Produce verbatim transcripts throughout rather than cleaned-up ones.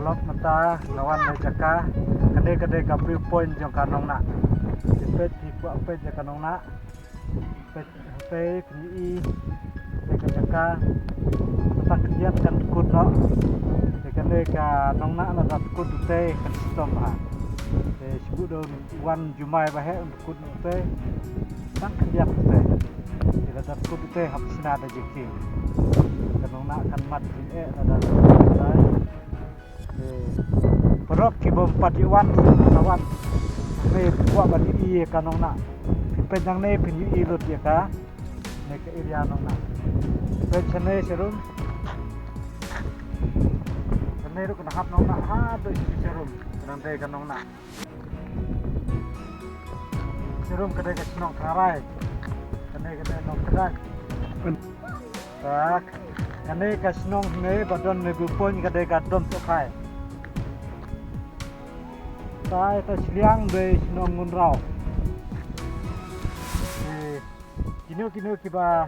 Lok mynta nga wan na jaka, kane ka dei ka view point jong ka Nongnah. Phi peit, phi kwah peit ïa ka Nongnah. Peit hangtei phin ïohi ïa ka jaka. Tang khyndiat kan kut noh. Te kane ka Nongnah lada kut utei kan shitom bha. Te shu buh da u wan jumai ba heh un kut noh utei. Tang khyndiat utei. Te lada kut utei hap shna da jingkieng. Ka Nongnah kan mad jingeh lada kut utei. Te paralok kiba ym pat ïoh wan, sa wan. Te kwah ban ïohi ïa ka Nongnah. Phin peit nangne phin ïohi lut ïa ka. Ne ka area Nongnah. Peit shane sharum. Shane ruh ka dang hap Nongnah haduh sharum. Ka dang dei ka Nongnah. Sharum ka dei ka shnong Tharai. Kane ka dei Nongkdai. Tak. Kane ka shnong ne ba don ne view point ka dei ka Donsohkhai. Tai ta shiliang dei shnong Ngunraw. Eh, kino kino kiba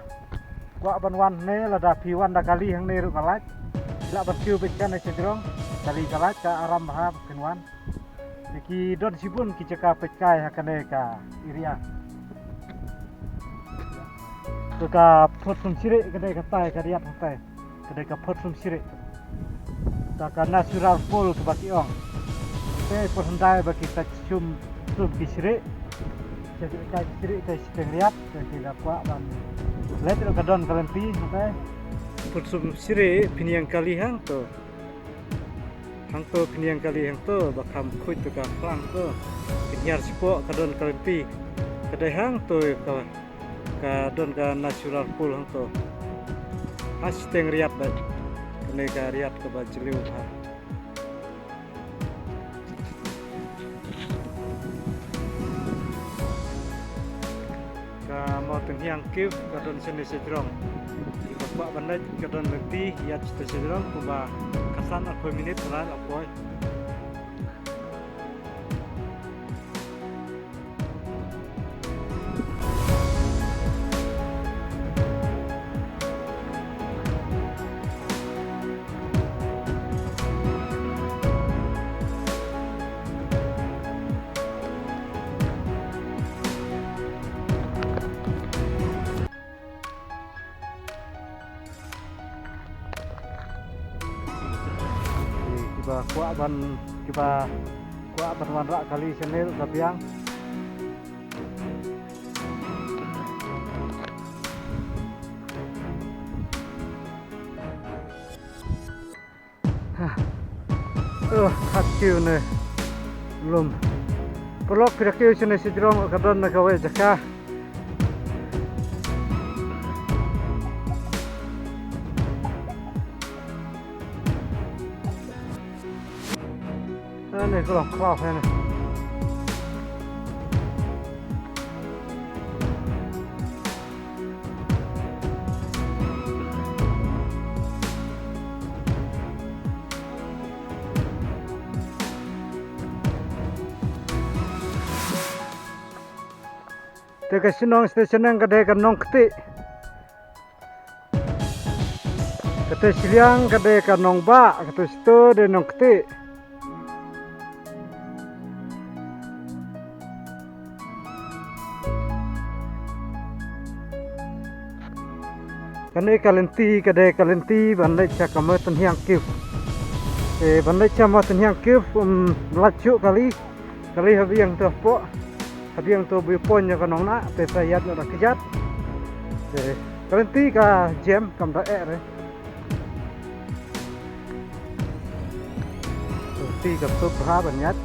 kwah ban wan ne lada phi wan da kali hangne ruh ka lait. Lah ban kiew beit kane sha jrong. Kali ka lait ka aram bha phin wan. Te ki don shibun ki jaka peitkai ha kane ka area. Te ka Photsum Shirih ka dei katai ka riat hatai. Ka dei ka Photsum Shirih. Ta ka natural pool kaba ki ong. Te pyrshang dei ba ki ta shum shum ki shirih. Shirih ka shirih te shiteng riat te ki la kwah ban. Leit ruh ka don ka lynti hatai. Photsum Shirih phin ïeng kali hangto. Hangto phin ïeng kali hangto ba kham khuid to ka khlang to. Phin hiar shapoh ka don ka lynti. Ka dei hangto ka, ka don ka natural pool hangto. Ha shiteng riat bad. Kane ka riat kaba jylliew bha. Ka Mawtynhiang Cave ka don shane sha jrong. Ka kwah ban leit ka don lynti ïaid shata sha jrong kumba khatsan arphew minit, trai la poi. Kiba kwah ban, kiba kwah ban wanrah kali shane ruh ka biang. Ha. Oh, khat kiew ne lum. Paralok, phi da kiew shane sha jrong ka don na kawei jaka. Ane ka long khlaw hene. Te ka shnong station ka dei ka Nongktieh. Kata shiliang ka dei ka Nongbah, kata shito dei Nongktieh. Kane ka lynti ka dei ka lynti ban leit sha ka Mawtynhiang Cave. Te ban leit sha Mawtynhiang Cave, um, lait shuh kali. Kali ha biang to hapoh. Ha biang to view point ïa ka Nongnah, te sa ïaid noh da kjat. Te ka lynti ka jem kam da eh re. Ka lynti ka suk bha ban ïaid.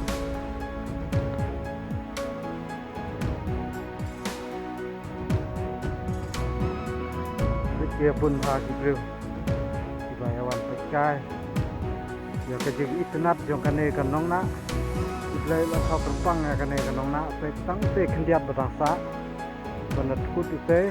Bit ïa bun bha ki briew kiba ïa wan peitkai ïa ka jingitynnad jong kane ka Nongnah. U Blei u la thaw kyrpang ïa kane ka Nongnah, peit tang te khyndiat ba dang sah ban da kut utei.